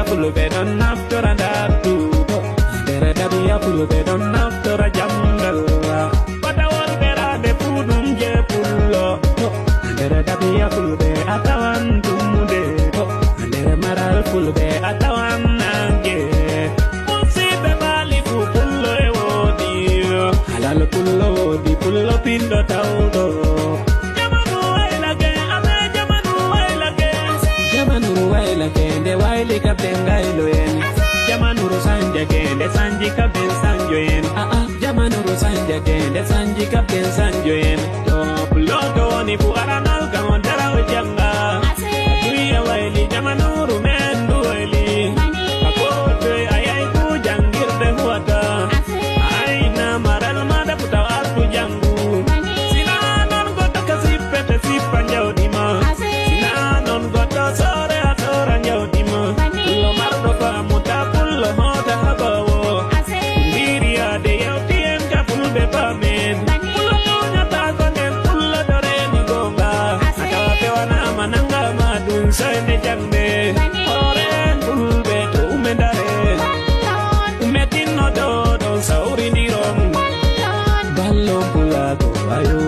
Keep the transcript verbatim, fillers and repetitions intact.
Fulɓe ɗon naftora ndartu. Nder ɗabiya fulɓe ɗon naftora jamgal. Kota worɓe raade fuu ɗum je pullo. Nder ɗabiya fulɓe a tawan tummude. Nder maral fulɓe a tawan nange. Musiɓɓe baali fuu pullo e woodi. Halal pullo woodi, pullo pinɗo tawɗo. Jamanu waylake, ame jamanu waylake. Jamanu waylake, nde wayli kabden gaylo en. Jamanu ro sanjake, nde sanji kabden sanjo en. Ah, ah, jamanu ro sanjake, nde sanji kabden sanjo en. To pullo to woni fu aranol kam on dara o janga. Duya wayli jamanu ru men du wayli. Ako to ayay ku jangirde huwata. Ayna maral mada puta artu jangu. Sina non goɗɗo ka sippete sippa njawdi ma. Sina non goɗɗo soore a soora njawdi ma. Pullo marɗo faamu ta pullo hoota haɓawo. Mbiriyaade yewti en ka fulɓe paamen. Pullo toñataako nden pullo to reeni goonga. A tawa pewanaama nanngaama ɗum soyde jannde. Hooreen fulɓe to ume ndare. Ume tinno ɗo ɗon sawrindiron. Ballon pulaago ayo.